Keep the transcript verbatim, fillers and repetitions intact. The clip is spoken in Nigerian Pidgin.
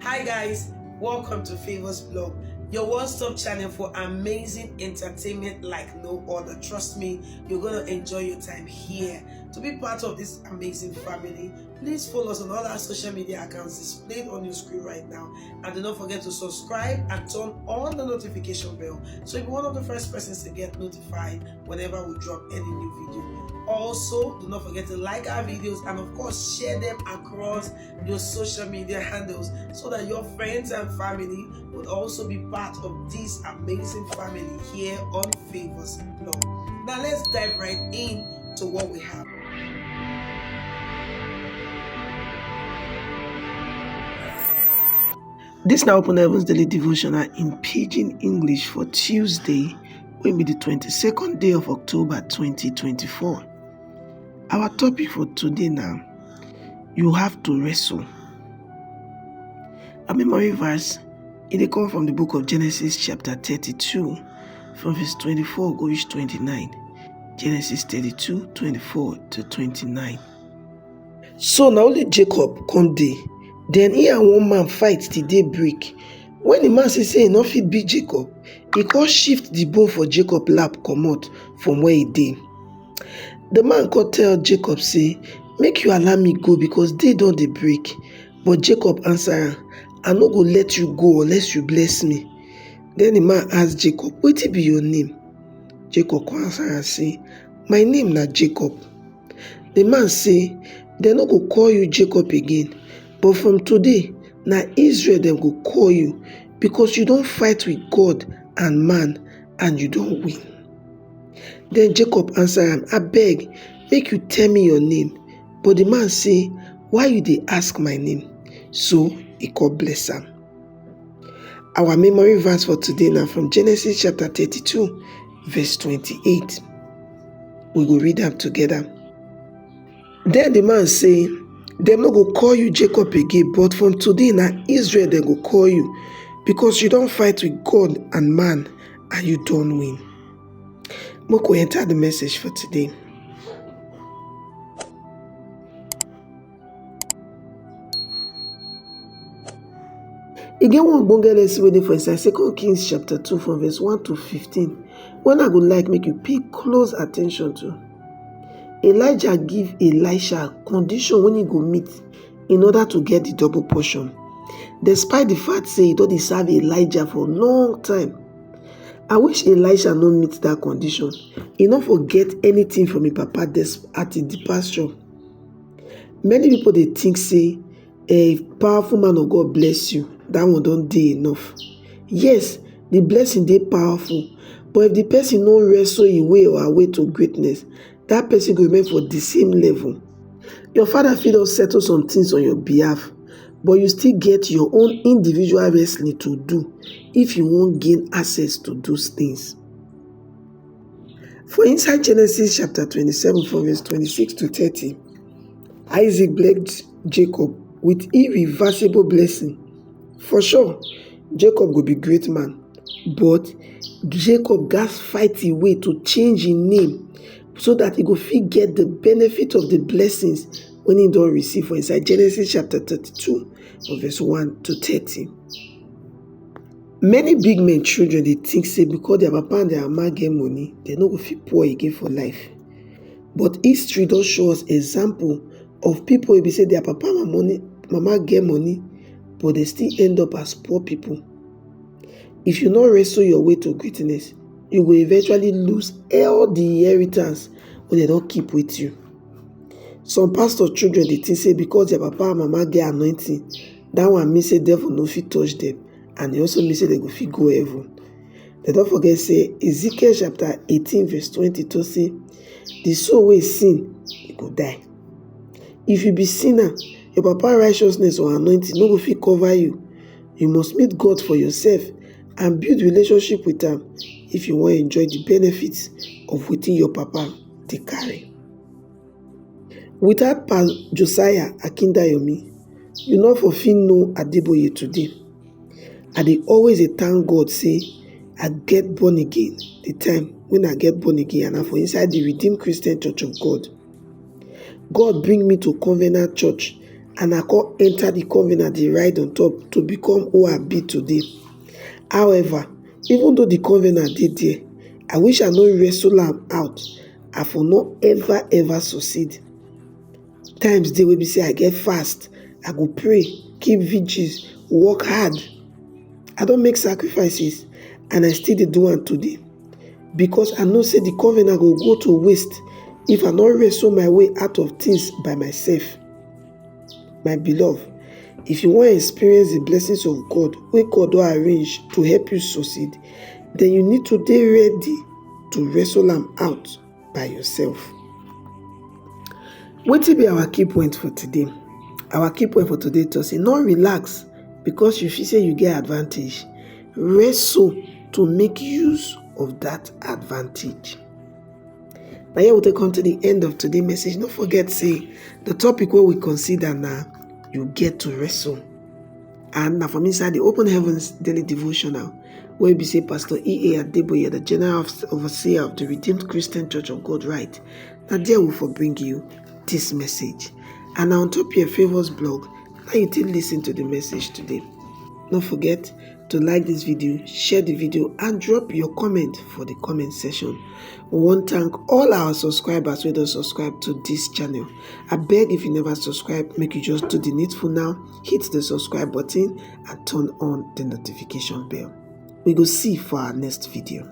Hi guys, welcome to Favors Blog, your one-stop channel for amazing entertainment like no other. Trust me, you're gonna enjoy your time here. To be part of this amazing family, please follow us on all our social media accounts displayed on your screen right now. And do not forget to subscribe and turn on the notification bell so you'll be one of the first persons to get notified whenever we drop any new video. Also, do not forget to like our videos and, of course, share them across your social media handles so that your friends and family would also be part of this amazing family here on Favors Blog. Now, let's dive right in to what we have. This now Open Heavens Daily Devotional in Pidgin English for Tuesday, will be the twenty-second day of October twenty twenty-four. Our topic for today now, you have to wrestle. Our memory verse, it dey come from the book of Genesis chapter thirty-two, from verse twenty-four go reach twenty-nine. Genesis thirty-two, twenty-four to twenty-nine. So na only Jacob come dey. Then he and one man fight till day break. When the man see say he no fit beat Jacob, he come shift the bone for Jacob lap comot from where he dey. The man come tell Jacob say, "Make you allow me go because day don dey break." But Jacob answer am, "I no go let you go unless you bless me." Then the man ask Jacob, "Wetin be your name?" Jacob come answer am say, "My name na Jacob." The man say, "Dem no go call you Jacob again, but from today, na Israel dem go call you, because you don fight with God and man, and you don win." Then Jacob answer am, "Abeg, make you tell me your name." But the man say, "Why you dey ask my name?" So he come bless am. Our memory verse for today na from Genesis chapter thirty-two, verse twenty-eight. We go read am together. Then the man say, "Dem no go call you Jacob again, but from today na Israel dem go call you, because you don fight with God and man, and you don win." Make we enter the message for today. E get one ogbonge lesson wey dey for inside Second Kings chapter two, from verse one to fifteen, wey I go like make you pay close attention to. Elijah give Elisha condition wey he go meet in order to get the double portion, despite the fact say he don dey serve Elijah for long time. I wish Elisha no meet that condition. He no for get anything from him papa des-, at the departure. Many people dey think say, "Eh, if powerful man of God bless you, that one don dey enough." Yes, the blessing dey powerful, but if the person no wrestle him way or her way to greatness, that person go remain for the same level. Your father fit don settle some things on your behalf, but you still get your own individual wrestling to do if you wan gain access to those things. For inside Genesis chapter twenty-seven, from verse twenty-six to thirty, Isaac blessed Jacob with irreversible blessing. For sure, Jacob go be great man, but Jacob gats fight him way to change him name so that he go fit get the benefit of the blessings wey he don receive for inside Genesis chapter thirty-two, from verse one to thirty. Many big men children dey think say because their papa and their mama get money, dem no go fit poor again for life. But history don show us example of people wey be say their papa and money, mama get money, but dem still end up as poor people. If you no wrestle your way to greatness, you go eventually lose all the inheritance wey dem don keep with you. Some pastor children dey think say because their papa and mama get anointing, that one mean say devil no fit touch them, and e also mean say dem go fit go heaven. Dem don forget say Ezekiel chapter eighteen verse twenty talk say, "The soul wey sin, e go die." If you be sinner, your papa righteousness or anointing no go fit cover you. You must meet God for yourself and build relationship with am if you wan enjoy the benefits of wetin your papa dey carry. Without Pa Josiah Akindayomi, you no for fit know Adeboye today. I dey always dey thank God say I get born again, the time when I get born again, and I for inside the Redeemed Christian Church of God. God bring me to Covenant Church, And I come enter the covenant dey ride on top to become who I be today. However, even though the covenant dey there, I wish I no wrestle am out. I for no ever ever succeed. Times dey wey be say I get fast, I go pray, keep vigils, work hard. I don make sacrifices, and I still dey do am today, because I know say the covenant go go to waste if I no wrestle my way out of things by myself. My beloved, if you wan experience the blessings of God wey God don arrange to help you succeed, then you need to dey ready to wrestle am out by yourself. Wetin be our key point for today? Our key point for today talk say, no relax because you feel say you get advantage. Wrestle to make use of that advantage. Na here we take come to the end of today message. No forget say the topic wey we consider na you get to wrestle. And na from inside the Open Heavens Daily Devotional, wey be say Pastor E A Adeboye, the General Overseer of the Redeemed Christian Church of God, write, na there we for bring you this message. And na on top your favors blog, now you take listen to the message today. No forget to like this video, share the video, and drop your comment for the comment section. We wan thank all our subscribers wey don subscribe to this channel. I beg, if you never subscribe, make you just do the needful now, hit the subscribe button and turn on the notification bell. We go see for our next video.